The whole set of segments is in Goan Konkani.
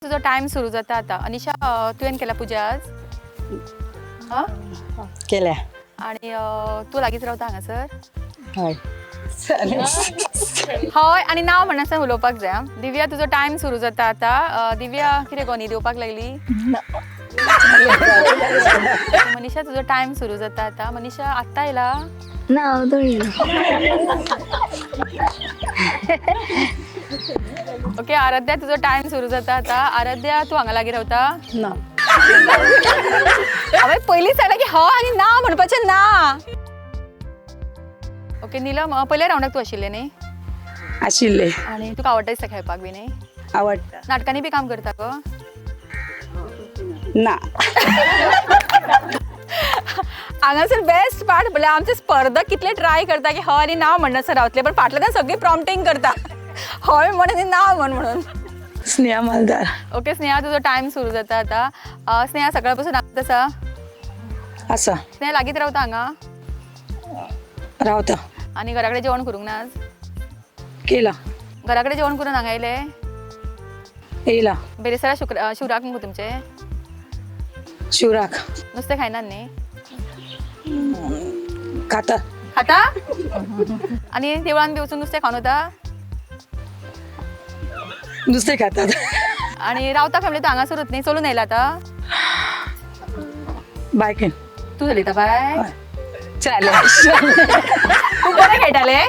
तुजो टायम सुरू जाता आतां. अनिशा, तुवें केला पुजा आज? हा? केल्या. आणि तूं लागींच रावता हांगासर? हय. हय आनी नांव म्हणनासतना उलोवपाक जाय आं. दिव्या, तुजो टायम सुरू जाता आतां. दिव्या, कितें गो न्हीद येवपाक लागली? मनीषा, तुजो टायम सुरू जाता आतां. मनीषा, आत्तां येयला? ना, हांव दळिल्लो. ओके, आराध्या, तुजो टायम सुरू जाता आतां. आराध्या, तूं हांगा लागीं रावता? ना. हांवें पयलींच सांगलें की हय आनी ना म्हणपाचें ना. ओके निलम, पयल्या रावंडाक तूं आशिल्लें न्ही? आशिल्ले. आनी तुका आवडटा दिसता खेळपाक बी न्ही? आवडटा. नाटकांनी बी काम करता गो? ना. हांगासर बेस्ट पार्ट म्हणल्यार आमचे स्पर्धक कितले ट्राय करता की हय आनी ना म्हणनासर रावतले, पण फाटल्यान सगळी प्रॉम्प्टींग करता, हय म्हण आनी ना म्हण म्हणून. स्नेहा मालदार. ओके स्नेहा, तुजो टायम सुरू जाता आतां. स्नेहा, सकाळ पासून हांगाच आसा? आसा. स्नेहा, लागींच रावता हांगा? रावता. आनी घरा कडेन जेवण करूंक ना आज? केला. घरा कडेन जेवण करून हांगा येयले? येयला. बेरेस्तारा शुक्र शिवराक मुगो तुमचे? शिवराक. नुस्तें खायनात न्ही? खाता. खाता? आनी देवळान बी वचून नुस्तें खावन वता? नुस्तें खातात. आनी रावता फॅमिली तूं हांगासरूच न्ही, चलून येयला आतां? बायकीन. तूं चलयता बाय? चालेल. खूब बरें खेळटाले.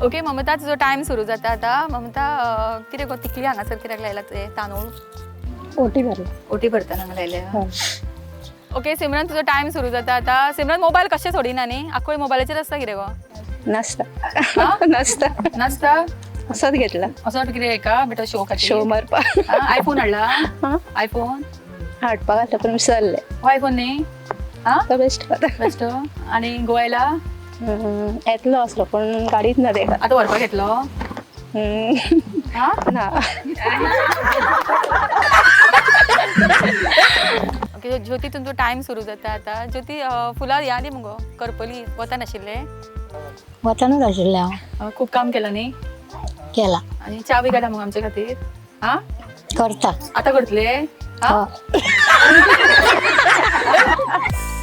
ओके ममता, तुजो टायम सुरू जाता आतां. ममता, कितें गो तिकली हांगासर कित्याक लायला ते तांदूळ? ओटी भरला. ओटी भरतना हांगा लायले. ओके सिमरन, तुजो टायम सुरू जाता आतां. सिमरन, मोबायल कशें सोडिना न्ही, आख्खो मोबायलाचेर आसता कितें गो? नासता. नासता. नासता? असोच घेतला. असो कितें का बेटो शो खातीर? शो मारपाक. आयफोन हाडला? हा? आयफोन हाडपाक आसलो पूण विसरले. हो आयफोन न्ही? हा. तो बेस्ट. बेस्ट. आनी गोवायला? येतलो असलो पूण गाडीच ना तेका. आतां व्हरपाक येतलो? हा? ना. ओके ज्योती, तुमचो टायम सुरू जाता आतां. ज्योती, फुलां या न्ही मुगो करपली, वता नाशिल्लें? वतानूच आशिल्लें हांव. खूब काम केलां न्ही? केला. आनी च्या बी काडटा मुगो आमचे खातीर? हा? करता. आतां करतले? हा? हय.